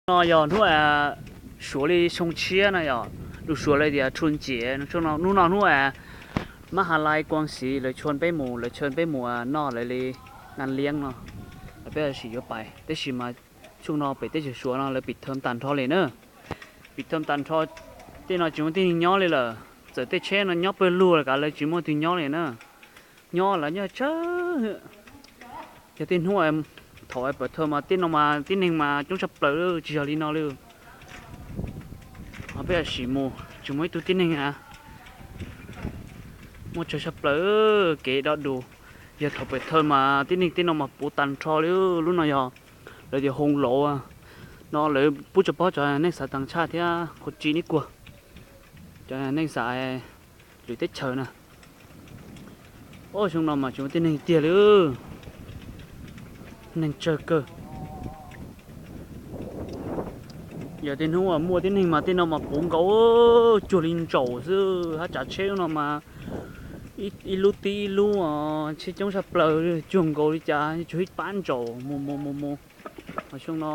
No yog hnub suav li xyoo tshiab no yog, lus suav lawv tias tshua nciam, hnub no hnub mab ha lai kuang xiv lawv tshua peb mus, lawv tshua peb mus noj lawv li naj liab no, lawv peb sim yuav pais tab sis mas xyoo no pem teb chaws suav no lawv pim thawm tag nrho li na. Pim thawm tag nrho, tej no tsis muaj tib neeg nyob li lawm, txawm tej tsheb no nyob pawg lug los kav lawv tsis muaj twg nyob li na. Nyob lawv nyob tsawg. Yog tej hnub thaum pim thawm mas tej no mas tib neeg mas coob tshaj plaws tsis yog li no li. Peb sim mus tsis muaj ib tug tib neeg a, muaj tsawg tshaj plaws kev do dus. Yog thaum pim thawm mas tib neeg tej no mas puv tag nrho li. Lub no yog lawv tias hoo lauv no, lawv pub tso pob cov neeg xav tag tshaj thiab qhov tsis nib kuag, cov neeg xav lwm teb chaws na. Ob xyoo no mas tsis muaj tib neeg tiag li, neeg tsawg kawg. Yog tej hnub muaj tib neeg mas tej no mas puv nkaus cuag li ntsaum xwb, hab tsav tsheb no mas ib lub tib ib lub, tsheb coob tshaj plaws cuag nkaus li cas tsuas ib pab ntsaum mus mus mus mus. Ho xyoo no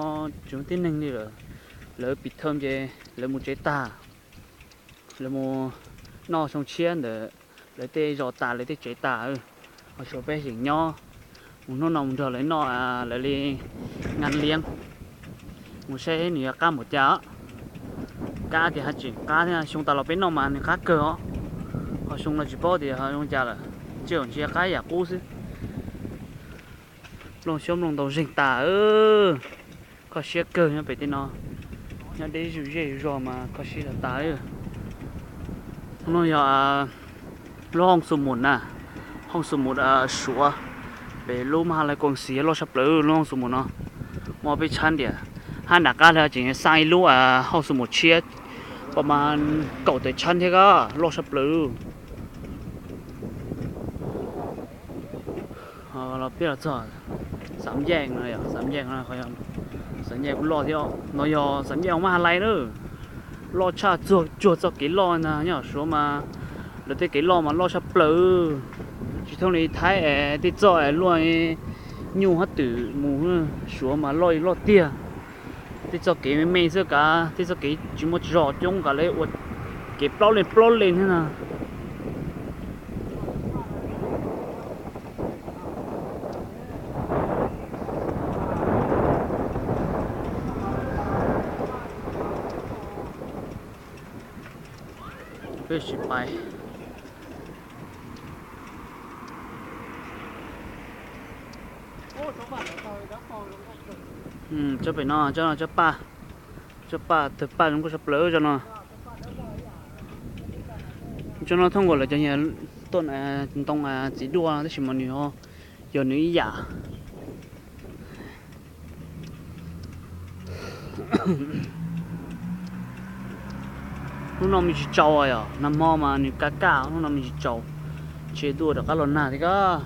tsis muaj tib neeg li lawm, lawv pim thawm ces lawv mus tsev tag, lawv mus noj xyoo tshiab ntawm lawv tej zos tas lawv tej tsev tas, ho tshuav peb xeem nyob mus hnub no mus nrog lawv noj lawv li naj liab, mus saib nws yuav qab npaum cas. Qab tias haj tseem qab thiab, xyoo tas los peb noj mas nws qab kawg os, ho xyoo no tsis paub tias zoo cas lawm, tsis ntshe qab yam qub xwb. Nplooj xyoob nplooj ntoo zeeg tas, kho siab kawg nyob pem tej no, nyob deb zuj zej zog mas kho siab tas tas. No yog lub hooj xu mus na, hooj xu mus suav, pem lub mab ha lai kuang xiv loj tshaj plaws lub hooj xu mus no. Muaj peb tshab tias hab nram qab li tseem xaj ib lub hooj xu mus tshiab, pab mas kaum tawm tshab thiab, loj tshaj plaws. Los peb los txog Xam Yeej no, Xam Yeej no, Xam Yeej kuj loj thiab, no yog Xam Yeej mab ha lai na, loj tshaj txuag cuag txoj kev loj ntag. Nyob suav mas lawv tej kev loj mas loj tshaj plaws, tsis thooj li thaib es tej txoj es luaj nyuj hab twm mus, suav mas loj li loj tiag. Tej txoj kev me me xwb kav, tej txoj kev tsis muaj zos coob kav lawv ua kev plaub leeg plaub leeg thiab na. Peb sim pais. Tsob pem no, tsob no tsob paj, tsob paj tawg paj zoo nkauj tshaj plaws tsob no. Tsob no thooj nkaus lawv cov niag tuaj ntoo txiv duaj tab sis mas nws yog nws ib yam. Hnub no me ntsis tsaus yom, nag hmo mas nws kaj kaj, hnub no me ntsis tsaus, ntshe ntuj rov qab los nag thiab kab.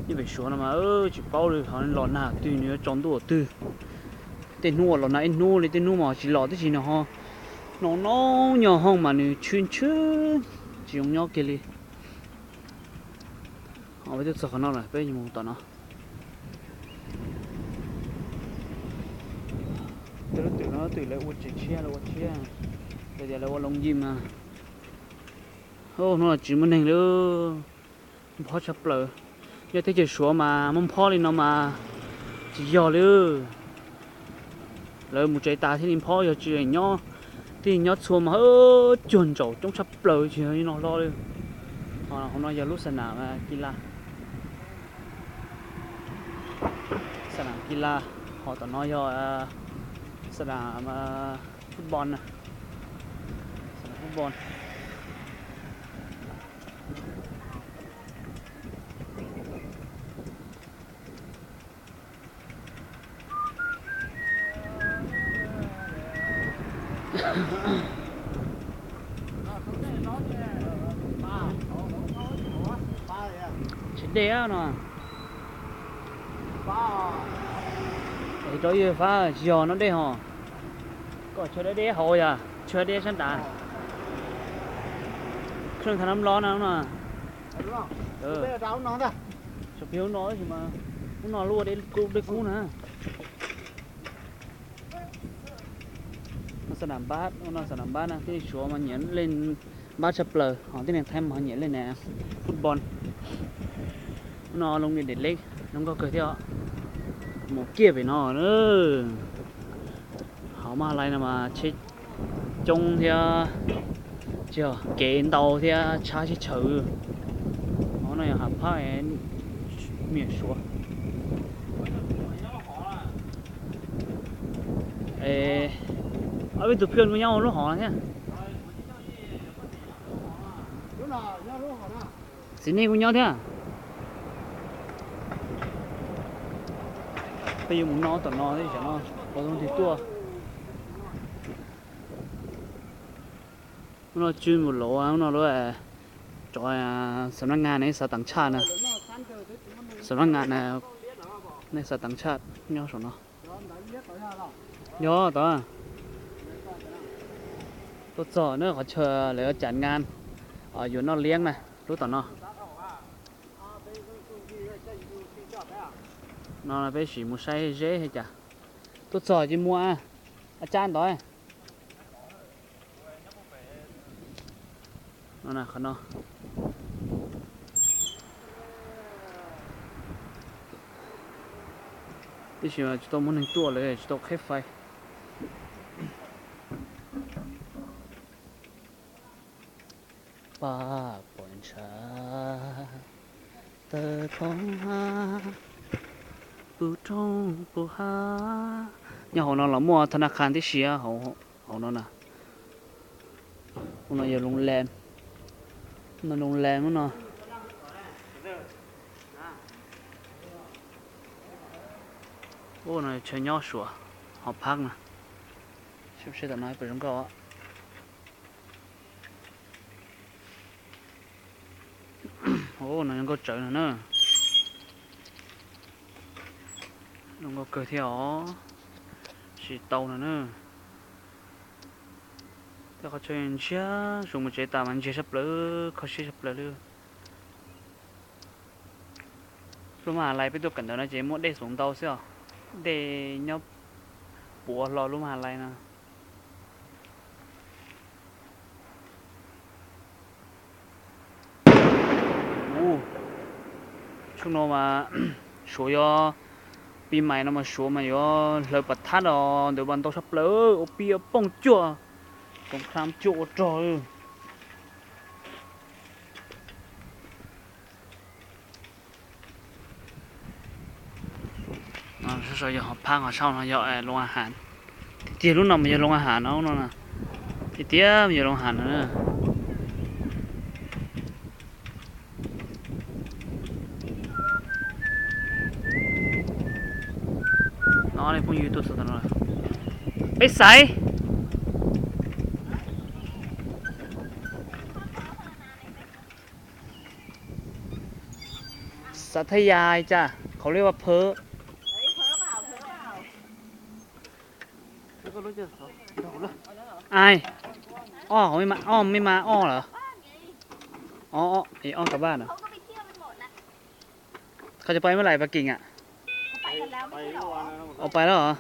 Nyob pem suav no mas tsis paub li ho los nag twg nws yuav tsaus ntuj twg. Tej hnub los nag ib hnub li, tej hnub mas tsis los tib si no ho. No no nyuag hooj mas nws tshwb tshwb, tsis zoo nyob kiag li. Peb twb txog qhov no lawm, peb mus tom no. Tej lub twm no twm lawv ua tsev tshiab, lawv ua tshiab, lawv tias lawv ua looj yim mas. Hnub no tsis muaj neeg li, nphob tshaj plaws. Yog teb chaws suav mas muaj nphob li no mas tsis yog li. Lawv mus tsev tas thiaj li nphob, yog tsis nyob, tij nyob txhua mas cuag ntsaum coob tshaj plaws tsis yog li no hlo li. Hauv no yog lub xa nam kis las, xa nam kis las, ho tom no yog xa nam futbol na, xa nam futbol. Tsis dej no. Rau ib fab tsis yog no dej ho. Koj chaw deb deb hauv yog chaw deb sab nrad. Khwj thav nab lo na no. Sab pem ub no tab sis mas ub no lub ua dej kub na. Xa nam npab, ub no xa nam npab na, tib neeg Suav mas nyiam leej npab tshaj plaws, ho tib neeg Thaib mas nyiam leej na, fútbol. Ub no loo li dej leb zoo nkauj kawg thiab. Mus kiag pem no, hauv Maj Lais no mas tsheb coob thiab, tsis yog kev ntau thiab tshab tsis tshawv. Hauv no yog hav phab miam Suav. Ob peb tug phooj ywg kuj nyob lub hov no thiab. Txiv neej kuj nyob thiab. Peb yuav mus noj tom no thiab, tam no ua zoo tig tuaj. Ub no tswj mus lauv, ub no lub, cov xam nab ngas nej xav teev tshaj na, xam nab ngas nej xav teev tshaj nyob saum no. Yog tod, tuaj txog na qhov chaw lawv cam ngas, yuav noj liab na, lub tom no. No peb sim mus saib zeb li cas. Tuaj txog ces muaj a, a cab ntawd. No na, qhov no. Tiam sis mas tsis tau muaj neeg tuaj lawm, tsis tau qheb fais. Paj pom ntshav tawm thoob hab, puv roob puv hav. Nyob hauv no los muaj tha na kha tib si hauv no na. Ub no yog loo las, no loo las ub no. Ub no chaw nyob Suav, hov phab na. Seb tom no puas zoo nkauj. Ub no zoo nkauj tsawv no na. Zoo nkauj kawg thiab os. Tsis tau no na. Tej qhov chaw ntsiag, mus tsev tas mas ntsiag tshaj plaws, kho siab tshaj plaws li. Lub Maj Lais peb tuaj kawm ntawv no ces muaj dej xoom ntau xwb os. Dej nyob puav hlo lub Maj Lais no. Ub, tshooj no mas Suav yuav, pis mais no mas Suav mas yuav hlawv pas thab os, ntawd mas ntau tshaj plaws, ua pib ua pooj cuaj, toom kham cuaj ua rog. Sab saud yog hov phab, hov saud no yog loo a has. Tiag tiag lub no mas yog loo a has no no. Tiag tiag yog loo a has no. No phooj ywg tuaj txog no, peb xaiv xav thaj yas cas qhauv liab vaj phawv. Ai, ob, mej ma ob lawm. Ob, ob kab vaj na. Qhov tsis pais mej laim pas kis a? Ua pais lawm.